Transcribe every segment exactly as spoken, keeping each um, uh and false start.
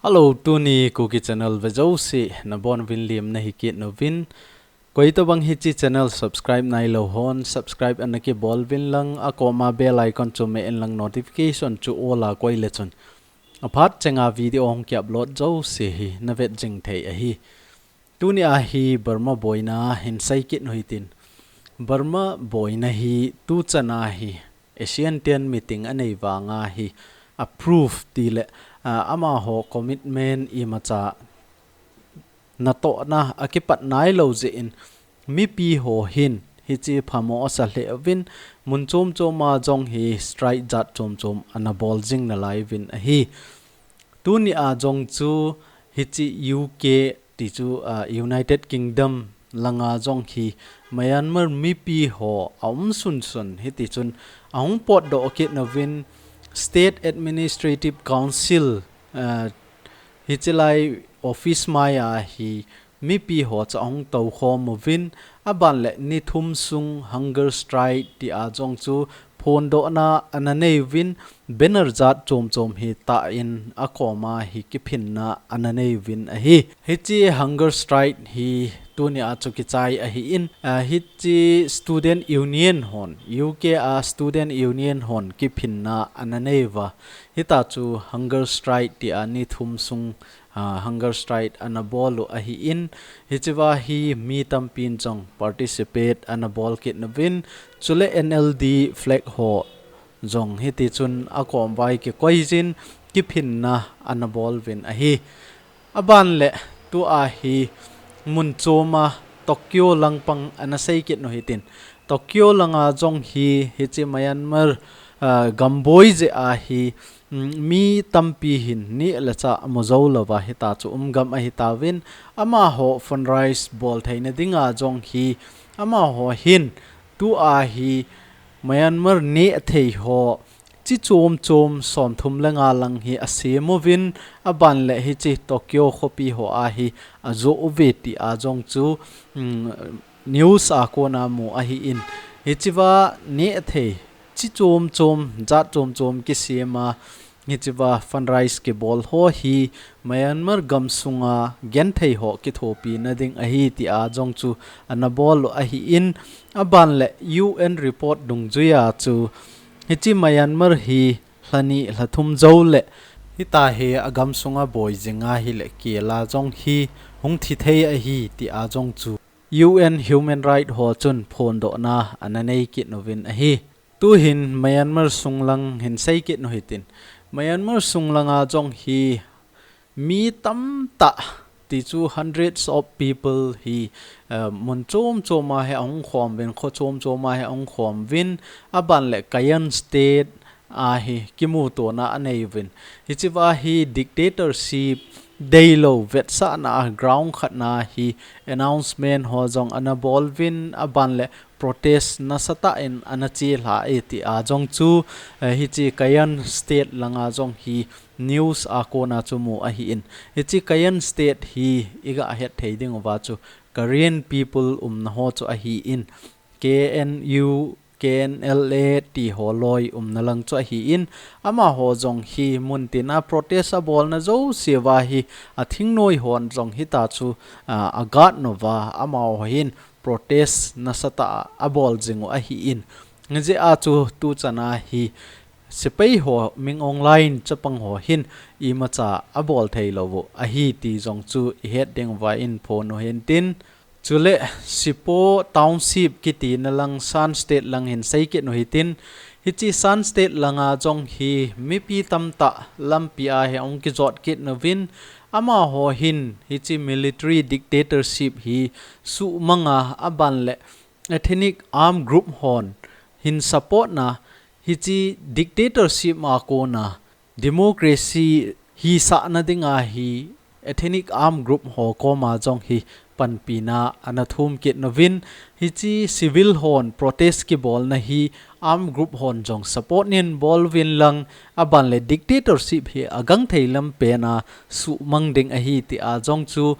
Hello, tuni Kuki channel ve jouse nabonuvin lim nahi kit uvin. Koitabang hiche channel subscribe nailou hon subscribe ana kibol uvin lang, akoma bell icon chu me in lang, notification chu all a koi le chun aphat chenga video hung ki upload jouse hi navet jing thei ahi. Tuni a hi Burma boina hin sei kit u hitin. Burma boina hi tuchan a hi ASEAN ten meeting anei vanga hi approve tile, ah, amaho commitment imacha natohna akipat nailou jeh in mipi ho hin hiche phamo asa lheh uvin, mun chom chom a jong hi strike jat chom chom ana bol jing nalai uvin ahi. Tuni a jong chu hiche U K ti chu, ah, United Kingdom langa jong hi Myanmar mipi ho aum sunsun hiti chun ahung potdoh kit uvin, State Administrative Council, ah, hiche lai office mai a hi mipi ho chu ahung toukhom uvin, aban le ni thum sung hunger strike ti a jong chu phondohna ana nei uvin, banner jat chom chom hi tah in akoma hi kiphinna ana nei uvin ahi. Hiche hunger strike hi tuni a chu kichai ahi in, ah, hiche student union hon, U K a student union hon kiphinna ana nei uva. Hita chu hunger strike ti a ni thum sung, ah, hunger strike ana bol u ahi in, hichea hi mi tampin jong participate ana bol kit uvin, chule N L D flag ho jong hiti chun akom vai kikoi jin kiphinna ana bol uvin ahi. Aban le tua hi mun chom a Tokyo lang pang ana sei kit u hitin. Tokyo langa jong hi hiche Myanmar, ah, gamboi jeh a hi, mm, mi tampi hin neh le chah mu jou louva hita chu um gam ahi tauvin, amaho fundraise bol theina dinga jong hi amaho hin tua hi Myanmar neh thei ho chi chom chom som thum le nga lang hi asem uvin, aban le hiche Tokyo khopi ho a hi ajoh uve ti a jong chu, mm, news a kona mu ahi in. Hichea neh thei chi chom chom, jat chom chom kisem a, hichea fundraise kibol ho hi Myanmar gam sunga genthei ho kithopina ding ahi ti a jong chu ana bol u ahi in, aban le U N report dungjuia chu hiche Myanmar hi lha ni lha thum jou le hita hi agam sunga boi jinga hile kel a jong hi hung thi thei ahi ti a jong chu U N Human Right ho chun phondohna ana nei kit uvin ahi. Tuhin Myanmar sung lang hin sei kit u hitin. Myanmar sung langa jong hi mi tamtah ti chu hundreds of people hi, eh, mun chom chom a hi ahung khom uvin, kho chom chom a hi ahung khom uvin, aban le Kayan State a hi kimutona anei uvin. Hichea hi dictatorship deilou vetsahna a ground khatna hi announcement ho jong ana bol uvin, aban le protest nasatah in ana chelha e ti a jong chu, eh, hiche Kayan State langa jong hi news a kona chu mu ahi in. Hiche Kayan State hi iga het thei ding uva chu Karen people umna ho chu ahi in. K N U, K N L A ti ho loi umna lang chu ahi in. Amaho jong hi mun tina protest abolna jouse uva hi athingnoi hon jong hita chu, ah, aguard uva amaho hin protest nasatah a abol jing u ahi in. Hijeh a chu tuchan a hi sepai ho, Min Aung Hlaing chapang ho hin imacha abol thei lou u ahi ti jong chu ihet ding uva in phon u hitin. Chule Sipo Township kiti na lang Shan State lang hin sei kit u hitin. Hiche Shan State langa jong hi mipi tamtah lampi a hi ahung kijot kit uvin, amaho hin hiche military dictatorship hi suhmang a, aban le ethnic armed group hon hin support na, hiche dictatorship a kona democracy hisahna dinga hi ethnic armed group ho koma jong hi panpina ana thum kit uvin, hiche civil hon protest kibolna hi armed group hon jong support nin bol uvin lang, aban le dictatorship hi agang thei lam pen a suhmang ding ahi ti a jong chu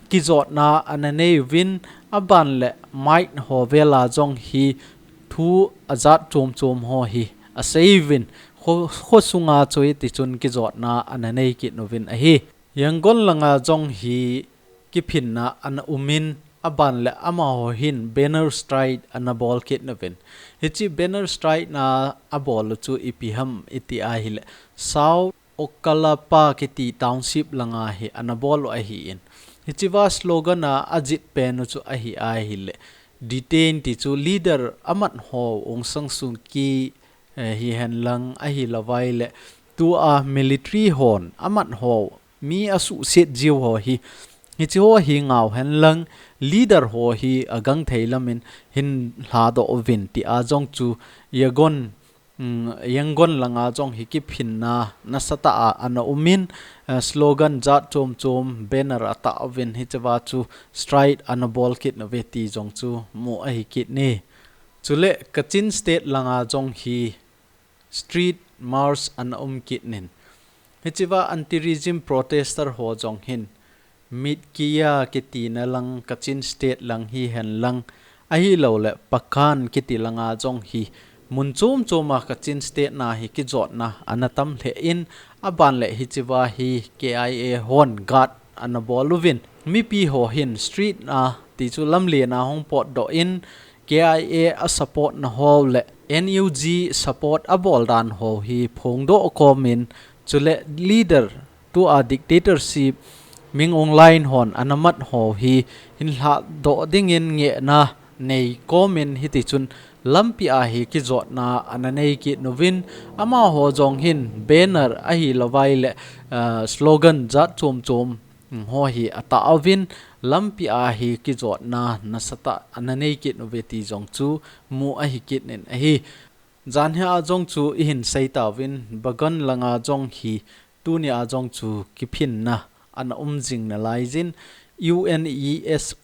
kijotna ana nei uvin, aban le mic ho vel a jong hi thu ajat chom chom ho hi asei uvin, kho, kho sunga chu hiti chun kijotna ana nei kit uvin ahi. Yangon langa jong hi kiphinna ana umin, aban le amaho hin banner strike ana bol kit nauvin. Hiche banner strike na abol u chu ipi ham iti ahile, South Okkalapa kiti township langa hi ana bol u ahin. Hichea slogan a ajih pen u chu ahi ahile, detain ti chu leader amat ho Aung San Suu Kyi, eh, hihen lang ahilouva ahile, tua military hon amat ho mi asuhset jiu ho hi, hiche ho hi ngau hen lang, leader ho hi agangthei lamin hin lhadoh uvin tia jong chu Yangon, mm, Yangon langa jong hi kiphinna nasatah a ana umin, eh, slogan jat chom chom banner atah uvin hichea chu strike ana bol kit nauve ti jong chu mu ahi kit in. Chule Kachin State langa jong hi street march ana um kit in. Hichea anti-regime protester ho jong hin Mitkia kitina lang Kachin State lang hihen lang ahilouleh Pakan kiti langa jong hi mun chom choma Kachin State na hi kijotna ana tam lheh in, aban le hichea hi K I A hon guard ana bol uvin. Mipi ho hin street a ti chu lamlen a hung potdoh in, K I A a support na ho le N U G support abol dan ho hi phongdoh komin, chule leader tua dictatorship Min Aung Hlaing hon ana mat ho hi hin lhadoh dingin ngehna nei komin hiti chun lampi a hi kijotna ana nei kit nauvin, amaho jong hin banner ahilouva ahile, ah, slogan jat chom chom ho hi atah uvin, lampi a hi kijotna nasatah ana nei kit nauve ti jong chu mu ahi kit in ahi. Janhi a jong chu ihin sei tauvin, Bagan langa jong hi tuni a jong chu kiphinna ana um jing nalai jin, U N E S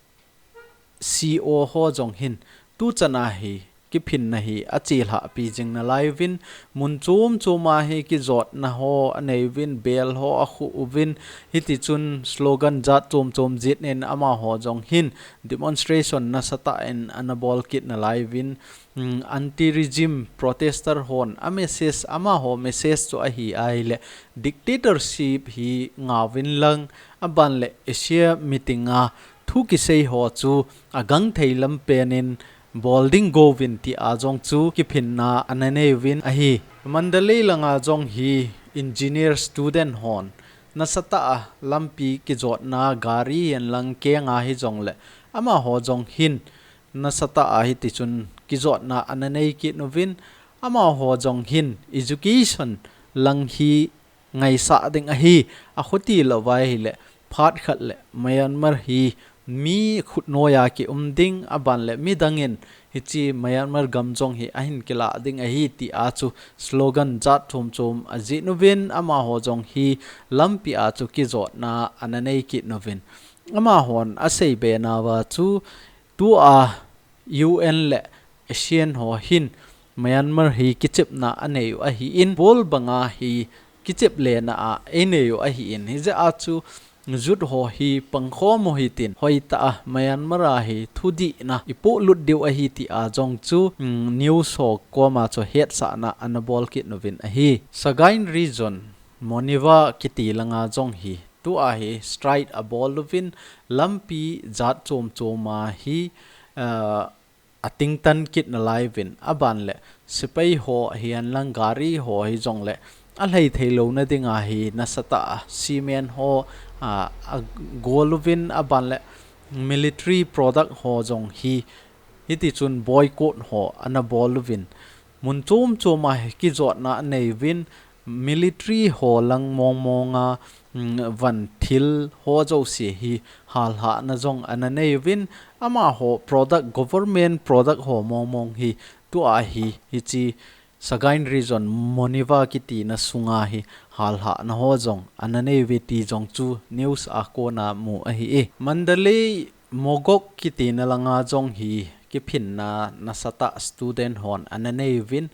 C O ho jong hin tuchan a hi kiphinna hi achelhah pi jing nalai uvin, mun chom choma hi kijotna ho anei uvin, bel ho akhu uvin, hiti chun slogan jat chom chom jih in amaho jong hin demonstration nasatah in ana bol kit nalai uvin, mm, anti-regime protester hon a message, amaho message chu ahi ahile, dictatorship hi ngauvin lang, aban le Asia meeting a thu kisei ho chu agangthei lam pen in bol ding gouvin tia jong chu kiphinna ana nei uvin ahi. Mandalay langa jong hi engineer student hon nasatah a lampi kijotna gari hihen lang kenga hijongle, amaho jong hin nasatah a hiti chun kijotna ana nei kit nauvin, amaho jong hin education lang hi ngaisah ding ahi, akhuti louva ahile phat khat le Myanmar hi mi khutnoiya kium ding, aban le midang in hiche Myanmar gam jong hi ahin kilah ding ahi tia chu slogan jat chom chom ajih nauvin, amaho jong hi lampi a chu kijotna ana nei kit nauvin. Amahon asei be nauva chu tua U N le Asian ho hin Myanmar hi kichepna anei u ahin, bol banga hi kichep lena a einei u ahin, hijeh a chu youth ho hi pangkhom u hitin, hoitah a Myanmar a hi thudihna ipohlut diu ahi tia jong chu, mm, news ho koma chu hetsahna ana bol kit nauvin ahi. Sagaing Region, Monywa kiti langa jong hi tua hi strike abol uvin, lampi jat chom choma hi, ah, atingtan kit nalai uvin, aban le sepai ho hihen lang gari ho hijongle alhai thei louna dinga hi nasatah a cement ho, ah, agol uvin, aban le military product ho jong hi hiti chun boycott ho ana bol uvin, mun chom choma hi kijotna anei uvin, military ho lang mong monga, mm, van thil ho jouse hi halhahna jong ana nei uvin, amaho product, government product ho mong mong hi tua hi hiche Sagaing Region Monywa kitina sunga hi halhahna ho jong ana nei uve ti jong chu news a kona mu ahi e. Mandalay Mogok kitina langa jong hi kiphinna nasatah student hon ana nei uvin,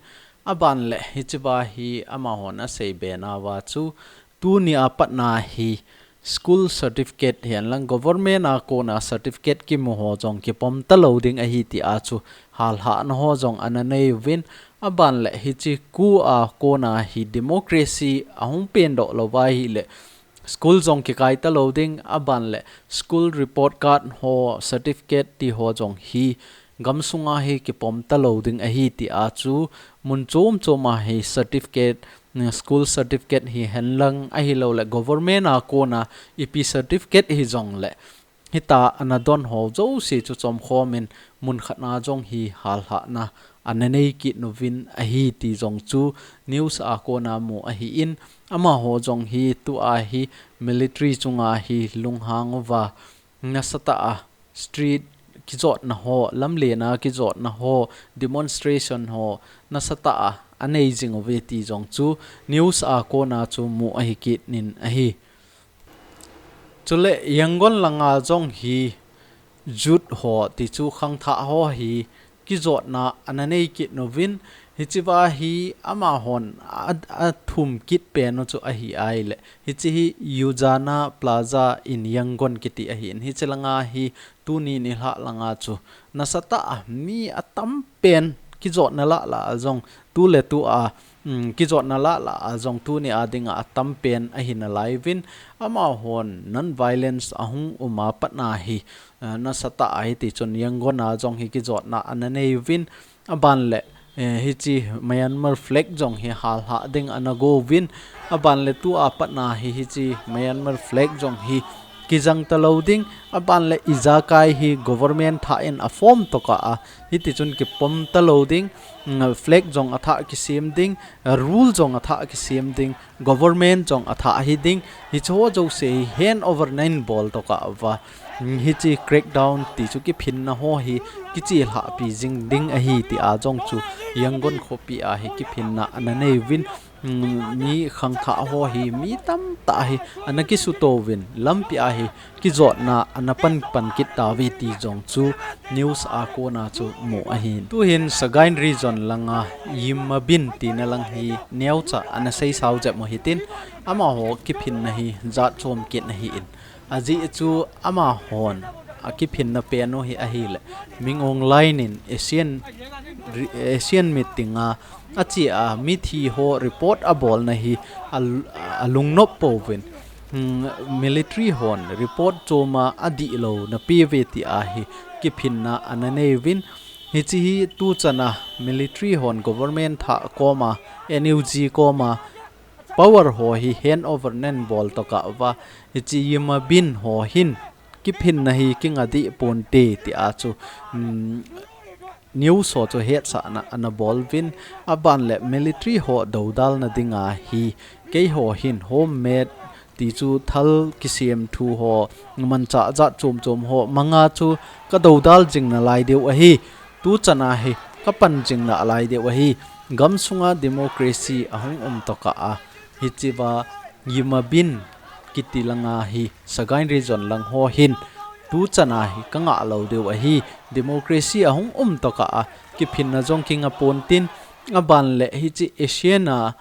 aban le hichea hi amahon asei be nauva chu tuni a patna hi school certificate hihen lang government a kona certificate kimu ho jong kipom talou ding ahi tia chu halhahna ho jong ana nei uvin, aban le hiche kua kona hi democracy ahung pendoh louva ahile School jong kikai talou ding, aban le school report card ho, certificate ti ho jong hi gamsunga hi kipom talou ding ahi ti a chu mun chom chom a hi certificate, school certificate hihen lang ahilou le government a kona ipi certificate hijongle hita ana don ho jouse chu chomkhom in mun khat na jong hi halhahna ana nei kit uvin ahi ti jong chu news a kona mu ahin, amaho jong hi tua hi military chunga hi lunghang uva nasatah a street kijotna ho, lamlen a kijotna ho, demonstration ho nasatah a anei jing uve ti jong chu news a kona chu mu ahi kit in ahi. Chule Yangon langa jong hi youth ho ti chu khangthah ho hi kijotna ana nei kit uvin, hichea hi amahon a, athum kit pen u chu ahi ahile, hiche hi Yuzana Plaza in Yangon kiti ahin, hiche langa hi tuni nilhah langa chu nasatah a mi atam pen kijotna lah lah a jong tu le tu a, um, kijotna lah lah a jong tuni a dinga atam pen ahi nalai uvin, amahon non-violence ahung um a patna hi, uh, nasatah a hiti chun Yangon a jong hi kijotna ana nei uvin, aban le, eh, hiche Myanmar flag jong hi halhah ding ana go uvin, aban le tua patna hi hiche Myanmar flag jong hi kijang talou ding, aban le ijakai hi government thah in aform tokah a, hiti chun kipom talou ding, mm, flag jong athah kisem ding, rule jong athah kisem ding, government jong athah hi ding, hiche ho jouse hi hand over nahin bol tokah uva, mm, hiche crackdown ti chu kiphinna ho hi kichelhah pi jing ding ahi ti a jong chu Yangon khopi a hi kiphinna ana nei uvin, mm, mi khangthah ho hi mi tamtah hi ana kisuto uvin, lampi a hi kijotna ana pan pan kit tauve ti jong chu news a kona chu mu ahin. Tuhin Sagaing Region langa Yimabin tina lang hi neocha ana seisau jep u hitin, amaho kiphinna hi jat chom kit ahin. Ajeh chu amahon akiphinna pen u hi ahile, Min Aung Hlaing in ASEAN, ASEAN meeting a ache a mithi ho report abolna hi a, alungnop pouvin, hmm, military hon report chom a adih lou na pe uve ti a hi kiphinna ana nei uvin, hiche hi tuchan a military hon government thah koma, NUG koma power ho hi hand over nahin bol tokah uva, hiche Yimabin ho hin kiphinna hi kinga deh ponte ti a chu, um, news ho chu hetsahna ana bol uvin, aban le military ho dodalna dinga hi keiho hin home made ti chu thal kisem thu ho, manchah jat chom chom ho manga chu ka dodal jing nalai diu ahi, tuchan a hi ka pan jing nalai diu ahi, gamsunga democracy ahung um tokah a, hichea Yimabin kiti langa hi Sagaing Region lang ho hin tuchan a hi ka ngah lou diu ahi, democracy ahung um tokah a kiphinna jong kinga pontin, aban le hiche ASEAN a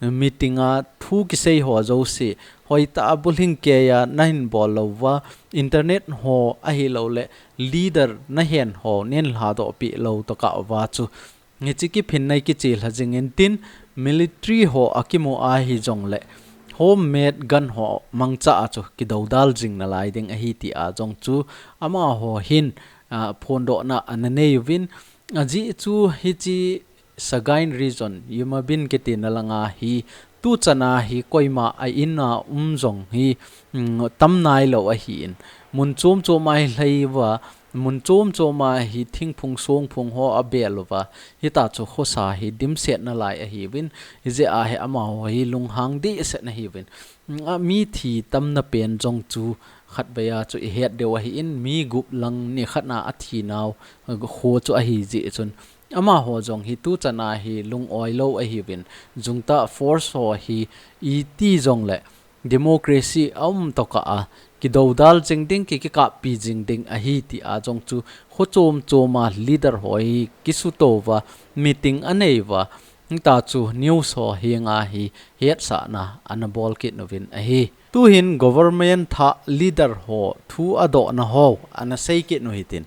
meeting a thu kisei ho jouse hoitah a bulhing keiya nahin bol lou uva, internet ho ahilou le leader nahen ho nahin lhadoh peh lou tokah uva chu hiche kiphinna hi kichelha jing intin, military ho akimu a hijongle home made gun ho mangcha a chu kidodal jing nalai ding ahi ti a jong chu amaho hin, ah, phondohna ana nei uvin, ajeh chu hiche Sagaing Region, Yimabin kitina langa hi tuchan a hi koima a in a um jong hi, mm, tam nailou ahin, mun chom chom a hi lhai uva, mun chom chom a hi thingphung songphung ho abel uva, hita chu khosa hi dimset nalai ahiuvin, hijeh a hi amaho hi lunghang dehset nahiuvin. A mithi tamna pen jong chu khatvei a chu ihet diu ahin, mi gup lang nikhat na athi nau kho chu ahi jeh chun, amaho jong hi tuchan a hi lung-oi lou ahiuvin, junta force ho hi iti jongle democracy aum tokah a kidodal jing ding, ki, kikappi jing ding ahi ti a jong chu kho chom chom a leader ho hi kisuto uva, meeting anei uva, hita chu news ho henga hi hetsahna ana bol kit uvin ahi. Tuhin government thah leader ho thu adohna ho ana sei kit u hitin,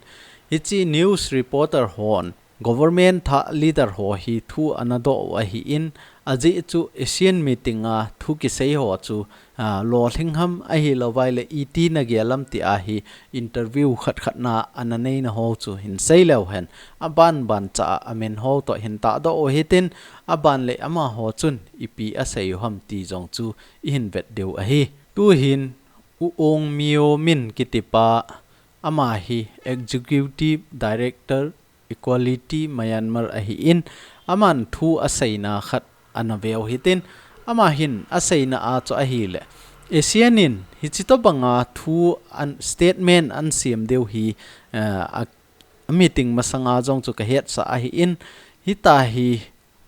hiche news reporter hon government thah leader ho hi thu ana doh u ahin, ajeh chu ASEAN meeting a thu kisei ho chu a, lolhing ham ahilou vai le iti na gel am ti ahi interview khat khat na ana nei na ho chu hin sei leu hen. Aban ban cha a amin ho toh hin tahdoh u hitin, aban le amaho chun ipi asei u ham ti jong chu i hin vet diu ahi. Tu hin U Ong Myo Min kiti pa, ama hi Executive Director Equality Myanmar ahi in, aman thu aseina khat ana veu hitin, ama hin aseina a chu ahile, ASEAN in hichi tobanga thu an statement an siam diu hi, eh, a, a meeting masanga jong chu ka hetsah ahi in, hita hi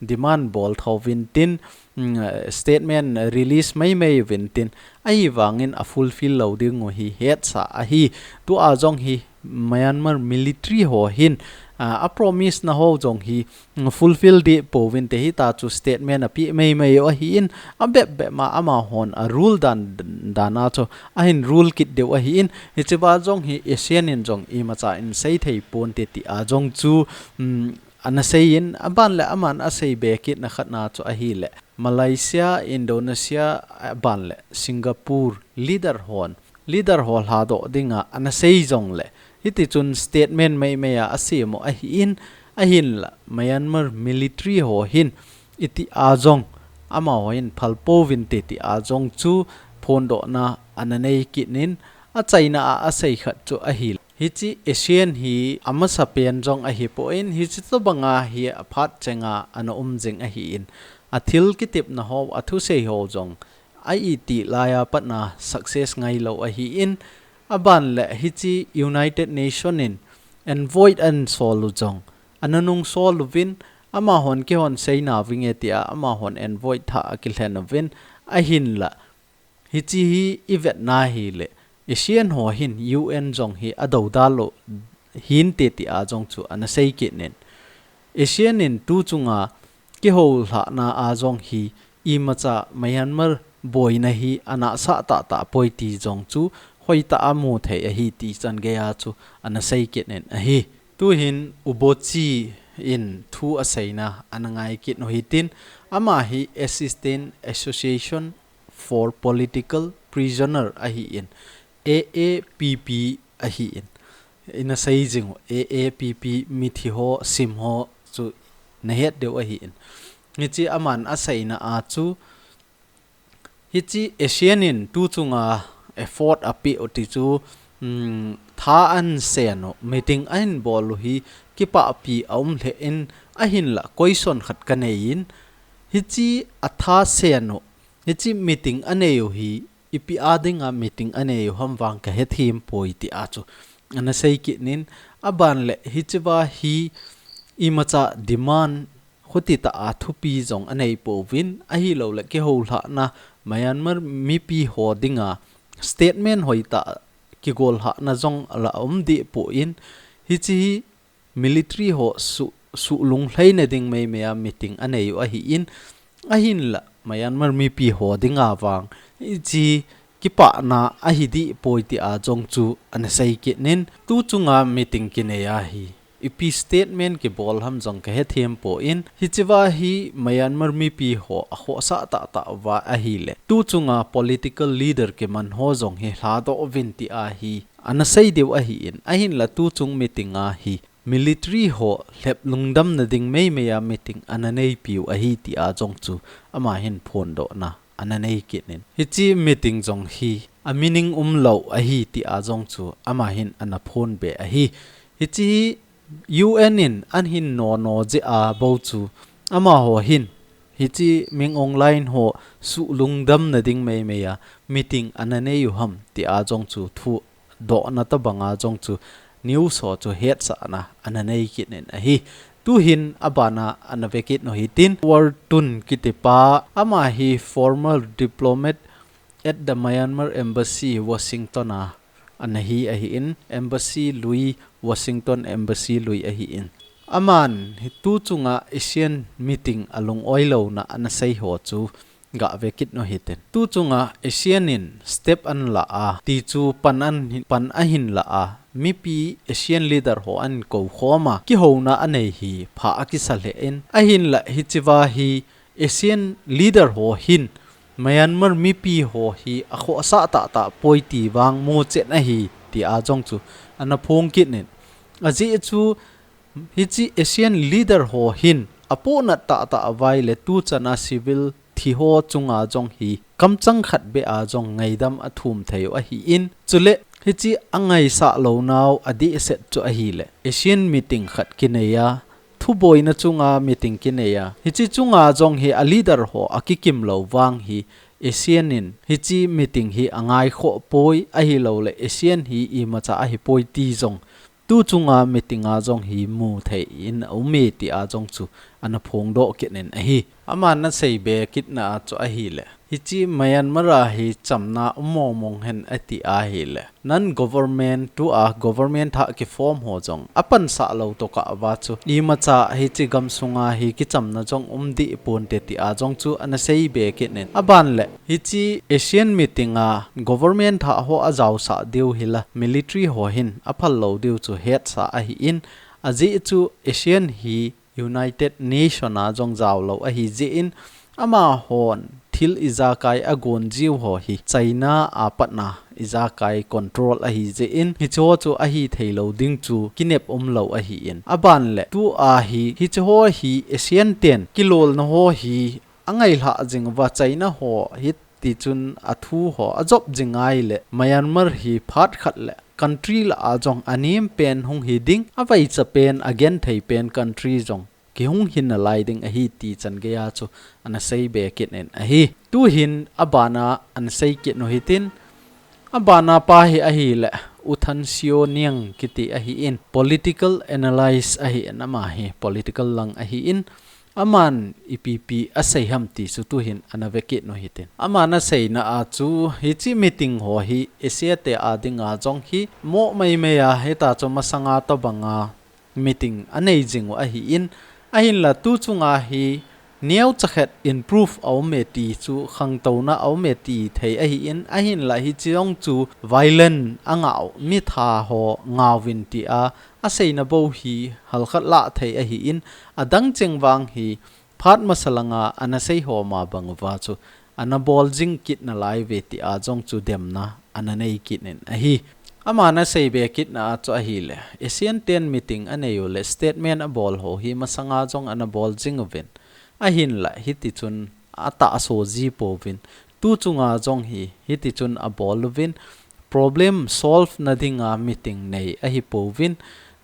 demand bol tho vin tin, mm, statement release mai mai vin tin, ahi vangin a fulfill lou ding u hi hetsah ahi. Tu a jong hi Myanmar military ho hin, a, a promise na ho jong hi, mm, fulfill dih pouvin te hita chu statement a pi mai mai u ahi in, a bep bep ma amahon a rule dan, dan a chu ahin rule kit diu ahi in, hichi va jong hi ASEAN in jong imacha in sei thei pon te ti a jong chu, mm, ana sei in, aban le aman asei be kit na khat na chu ahile, Malaysia, Indonesia, aban le Singapore leader hon, leader ho lhadoh dinga ana sei jong le, hiti chun statement mai mai a asiam u ahi in, ahinla Myanmar military ho hin iti a jong, amaho hin phal pouvin te ti a jong chu phondohna ana nei kit in, achaina a asei khat chu ahile, hichi ASEAN hi amasa pen jong ahi poi in, hichi tobanga hi aphat chenga ana um jing ahi in, a thil kitepna ho, a thusei ho jong a iti laiya patna success ngai lou ahi in, aban le hichi United Nation in envoy an sol u jong ana nung sol uvin, amahon kihon seina vinge tia amahon envoy tha akilhen uvin, ahinla hichi hi i vetna hile, ASEAN ho hin UN jong hi a dodal lou hinte ti a jong chu ana sei kit in. ASEAN in tu chunga kihoulhahna a jong hi imacha Myanmar boina hi ana sah tahtah poi ti jong chu hoitah a mu thei ahi ti chan gei a chu ana sei kit in ahi. Tu hin U Bo Chi in thu aseina ana ngai kit u hitin, ama hi Assistance Association for Political Prisoner ahi in, A A P P ahi in. Ina sei jing u, A A P P mithi ho, sim ho chu na het diu ahi in. Hichi aman aseina a chu, hichi ASEAN in tu chunga effort api u ti chu, um, tha an sen u, meeting ahin bol u hi kipahpi a um lheh in, ahinla question khat ka nei in, hichi a tha sen u, hichi meeting a nei u hi, ipi a dinga meeting a nei u ham vang ka hethem poi ti a chu ana sei kit in, aban le hichi va hi imacha demand khuti tah a thupi jong a nei pouvin, ahilou le kihoulhahna Myanmar mipi ho dinga statement hoitah kigollhahna jong la um dih poi in, hichi hi military ho su, sulunglhaina ding mai mai a meeting a nei u ahi in, ahinla Myanmar mipi ho dinga vang hichi kipahna ahi dih poi ti a jong chu ana sei kit in, tu chunga meeting kinei a hi ipi statement kibol ham jong ka hethem poi in, hichi va hi Myanmar mipi ho a khohsah tahtah uva ahile, tu chunga political leader kiman ho jong hi lhadoh uvin ti a hi ana sei diu ahi in, ahinla tu chung meeting a hi military ho lhep lungdamna ding mai mai a meeting ana neipiu ahi ti a jong chu ama hin phondohna ana nei kit in. Hichi meeting jong hi a meaning umlou ahi ti a jong chu ama hin ana phon be ahi. Hichi hi U N in an hin nono jeh a bou chu amaho hin hichi Min Aung Hlaing ho sulungdamna ding mai mai a meeting ana nei u ham ti a jong chu thudohna tobanga jong chu news ho chu hetsahna ana nei kit in ahi. Tu hin abana ana ve kit u hitin, War Tun kiti pa, ama hi former diplomat at the Myanmar Embassy, Washington a ana hi ahi in, Embassy lui, Washington Embassy lui ahi in. Aman hi tu chunga ASEAN meeting a lungoilouna ana sei ho chu ga ve kit u hitin. Tu chunga ASEAN in step an la a, ti chu pan an hin, pan ahin la a, mipi ASEAN leader ho an kou khom a, kihouna a nei hi pha a kisa lheh in, ahinla hichi va hi ASEAN leader ho hin Myanmar mipi ho hi akhohsah tahtah poi ti vang muchen ahi ti a jong chu ana phong kit in. Ajeh chu hiche ASEAN leader ho hin apohnat tahtah a vai le tuchan a civil thi ho chunga jong hi kamchang khat beh a jong ngaidam athum thei u ahin, chule hiche angaisah lounau adehset chu ahile ASEAN meeting khat kinei a, thuboina chunga meeting kinei a, hiche chunga jong hi a leader ho akikim lou vang hi ASEAN in hiche meeting hi angaikhoh poi, ahilouleh ASEAN hi imacha ahipoi ti jong tu chunga meeting a jong hi mu thei in aume ti a jong chu ana phongdoh kit in ahi. Aman asei be kitna a chu ahile, hiche Myanmar a hi chamna um mong mong hen ati ahile, non government, tua government thah kiform ho jong apansah lou tokah uva chu imacha hiche gamsunga hi kichamna jong um deh ponte ti a jong chu ana sei be kit in. Aban le hiche ASEAN meeting a government thah ho ajaosah diu hila military ho hin aphal lou diu chu hetsah ahin, ajeh chu ASEAN hi United Nation a jong jao lou ahi jeh in, amahon thil ijakai agon jiu ho hi China a patna ijakai control ahi jeh in, hiche ho chu ahi thei lou ding chu kinep um lou ahin. Aban le tua hi, hiche ho hi ASEAN ten kilolna ho hi angailhah jing uva, China ho hiti chun athu ho ajop jing ahile Myanmar hi phat khat le country lah a jong anem pen hung hi ding, avaicha pen, agenthei pen country jong kihung hi nalai ding ahi ti chan gei a chu ana sei be kit in ahi. Tuhin abana ana sei kit u hitin, abana pa hi ahile U Than Sio Niang kiti ahin, political analyst ahin, ama hi political lang ahin, aman ipi ipi asei ham ti chu tuhin ana ve kit u hitin. Aman aseina a chu hiche meeting ho hi Asia te a dinga jong hi mo mai mai a, hita chu masanga tobanga meeting anei jing u ahin, ahinla tu chunga hi neocha khat improve aume ti chu, khangtouna aume ti thei ahin, ahinla hiche jong chu violent angah u, mitha ho ngauvin ti a aseina bou hi halkhat lah thei ahin, adang cheng vang hi phat masa langa ana sei ho ma bang uva chu ana bol jing kit nalai uve ti a jong chu demna ana nei kit in ahi. Aman asei be kitna a chu ahile, Asian ten meeting anei u le statement abol ho hi masanga jong ana bol jing uvin, ahinla hiti chun atahsa ji pouvin, tu chunga jong hi hiti chun abol uvin, problem solve na dinga meeting nei ahi pouvin,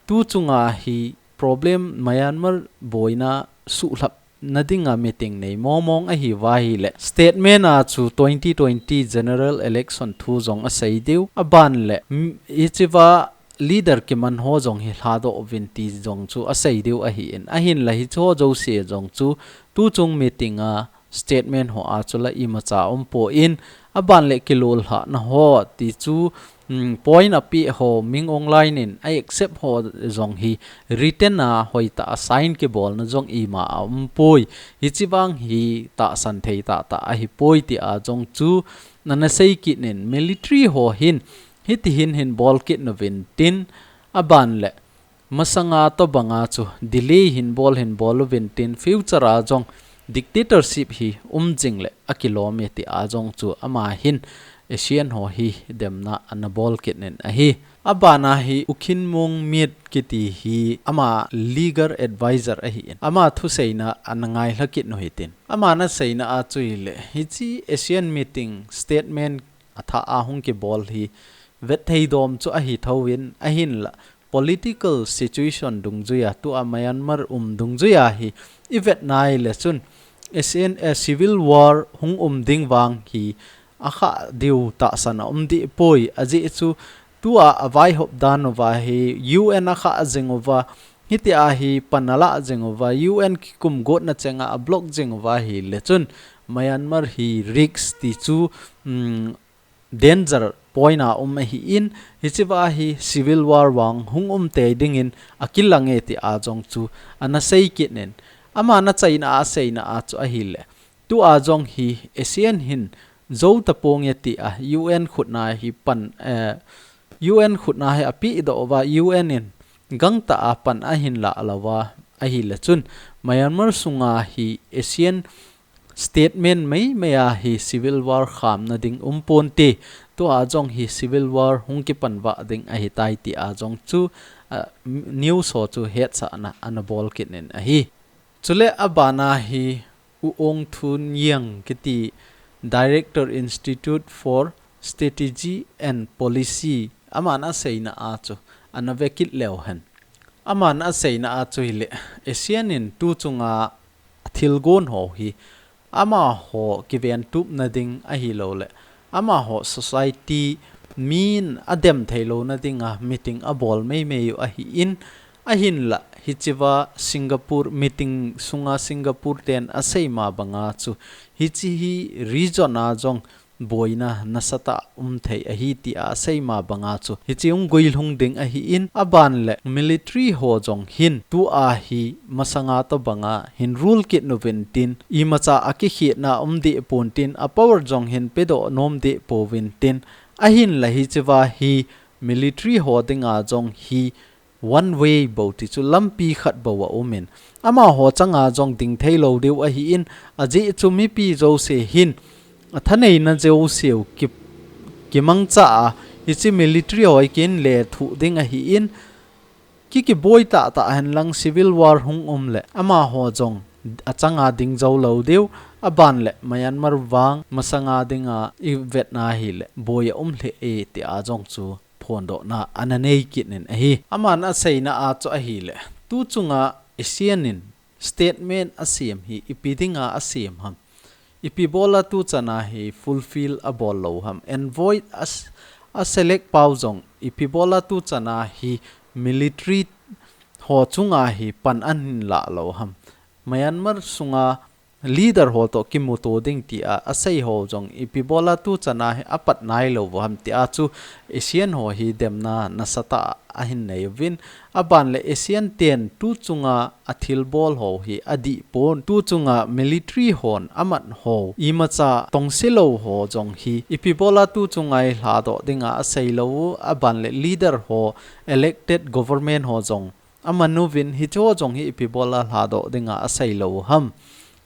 tu chunga hi problem Myanmar boina suhlhap na dinga meeting nei mong mong ahi uva ahile, statement a chu twenty twenty general election thu jong asei diu, aban le, mm, hichea leader kiman ho jong hi lhadoh uvin ti jong chu asei diu ahin, ahinla hiche ho jouse jong chu tu chung meeting a statement ho a chu la imacha um pon, aban le kilolhahna ho ti chu, um, point api ho, Min Aung Hlaing in a accept ho jong hi written a hoitah a sign kibolna jong ima aum poi. Hiche vang hi tahsan thei tahtah ahi poi ti a jong chu ana sei kit in, military ho hin hiti hin hin bol kit uvin tin, aban le masanga tobanga chu delay hin bol hin bol uvin tin, future a jong dictatorship hi um jing le akilom e ti a jong chu ama hin Asian ho hi demna ana bol kit in ahi. Abana hi U Khin Maung Myint kiti hi ama legal advisor ahin, ama thuseina ana ngailha kit u hitin. Aman aseina a chu ahile, hiche Asian meeting statement athah a hung kibol hi vetthei dom chu ahi thouvin, ahinla political situation dungjuia, tua Myanmar um dungjuia hi ivet nai le chun, S N, eh, civil war hung um ding vang hi akhah diu tahsan aum deh poi, ajeh chu tua avaihop dan uva hi U N akhah jing uva, hitia hi pan alah jing uva, U N kikum gotna chenga ablock jing uva ahile chun, Myanmar hi risk ti chu, um, danger point a um ahin, hichea hi civil war vang hung um tei dingin akilang e ti a jong chu ana sei kit in. Aman achaina a aseina a chu ahile, tua jong hi Asian hin jou tapong e ti a U N khutna hi pan, eh, U N khutna hi apedoh uva, U N in gangtah a pan ahin lah louva ahile chun, Myanmar sunga hi Asian statement meimei a hi civil war khamna ding um ponte, tua jong hi civil war hung kipan vah ding ahitai ti a jong chu, ah, news ho chu hetsahna ana bol kit in ahi. Chule abana hi U Aung Thun Yang kiti Director Institute for Strategy and Policy aman aseina a chu ana ve kit leu hen. Aman aseina a chu hile, ASEAN in tu chunga thilgon ho hi amaho kiventupna ding ahilou le, amaho society min adem theilouna dinga meeting abol meimei u ahin, ahinla hichea Singapore meeting sunga Singapore ten asei ma banga chu hiche hi region a jong boina nasatah um thei ahi tia asei ma banga chu hiche hung guilhung ding ahin, aban le military ho jong hin tua hi masanga tobanga hin rule kit uvin tin, imacha akikhehna um deh pon tin, a power jong hin pedoh nom deh pouvin tin, ahinla hichea hi military ho dinga jong hi one way bou ti chu lampi khat bou aumin, amaho changa jong ding theilou diu ahin, ajeh chu mipi jouse hin athaneina jouseu ki, kimangcha a, hiche military ho hi kihin lethuh ding ahin, ki kiboi tahtah henlang civil war hung um le amaho jong achanga ding jou lou diu, aban le Myanmar vang masanga dinga ivetna hile boi aum lheh e tia jong chu phondohna ana nei kit in ahi. Aman aseina a chu ahile, tu chunga ASEAN in statement asem hi ipi dinga asem ham? Ipi bola tu chana hi fulfill abol lou ham? Envoy a, aselect pau jong ipi bola tu chana hi military ho chunga hi pan ahin lah lou ham? Myanmar sunga leader ho toh kimuto ding tia asei ho jong ipi bola tu chana hi apat nailou u ham tia chu ASEAN ho hi demna nasatah a ahin nei uvin, aban le ASEAN ten tu chunga athilbol ho hi adih pon, tu chunga military hon amat ho imacha tongse lou ho jong hi ipi bola tu chunga hi lhadoh dinga asei lou u, aban le leader ho, elected government ho jong aman uvin, hicheho jong hi ipi bola lhadoh dinga asei lou u ham?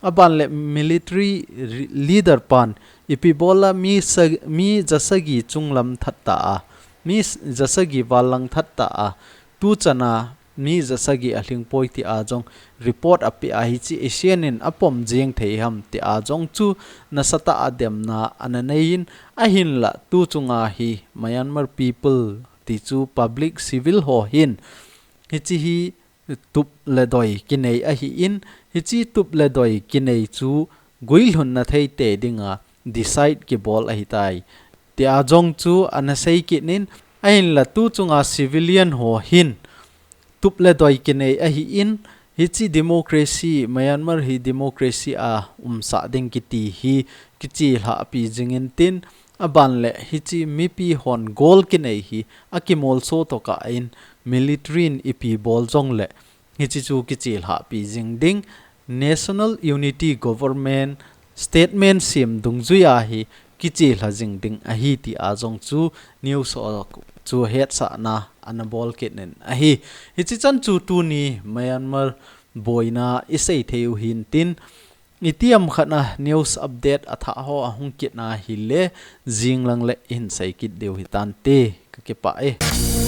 Aban le military re-, leader pan ipi bola mi sa-, mi jasagi chunglam thattah a, mi s-, jasagi val lang thattah a, tu chana mi jasagi alhing poi tia jong report apeh a, hiche ASEAN in apom jeng thei ham tia jong chu nasatah a demna ana nei in, ahinla tu chunga hi Myanmar people ti chu public civil ho hin hiche hi tup le doi kinei ahin, hiche tup le doi kinei chu guilhunna thei tei dinga decide kibol ahitai tia jong chu ana sei kit in, ahinla tu chunga civilian ho hin tup le doi kinei ahin, hiche democracy, Myanmar hi democracy a umsah ding kiti hi kichelhahpi jing intin, aban le hiche mipi hon gol kinei hi akimolso tokah in military in ipi bol jong le hiche chu kichelhahpi jing ding, National Unity Government statement sem dungjui a hi kichelha jing ding ahi tia jong chu news ho chu hetsahna ana bol kit in ahi. Hiche chan chu tuni Myanmar boina isei thei u hintin, itiham khat a news update athah ho ahung kit na hile, jing lang le ihin sei kit diu hitante, kakipah e.